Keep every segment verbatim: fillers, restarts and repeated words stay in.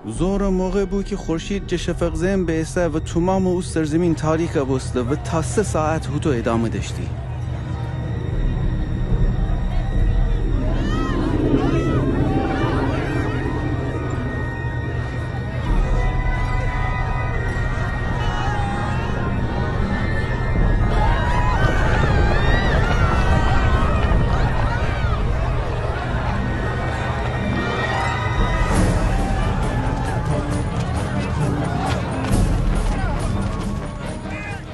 ظهرٚ موقع بو کی خورشید جٚه شفق زئن بئسه و تومامٚ او سرزیمین تاریک بوسته و تا سه ساعت هوطو ادامه دأشتی.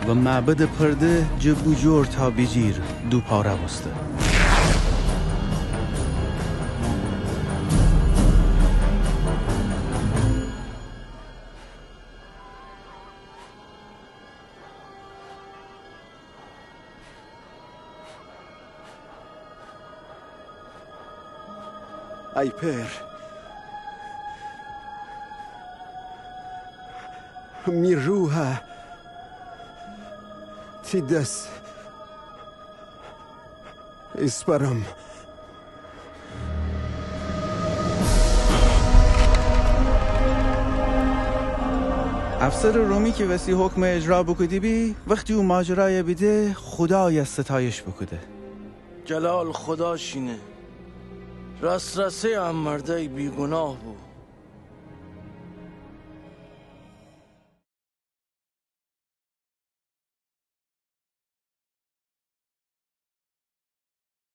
و معبدٚ پرده جٚه بوجور تا بیجیر دو پاره بوسته. ای پئر، می روح تی دس ایسپرم. افسرٚ رومی کی وسی حکم اجرا بوکوده بی، وختی او ماجرای بیده، خودای ستایش بوکوده. جلال خدا شینه. راس‌راسی ا مردای بیگوناه بو.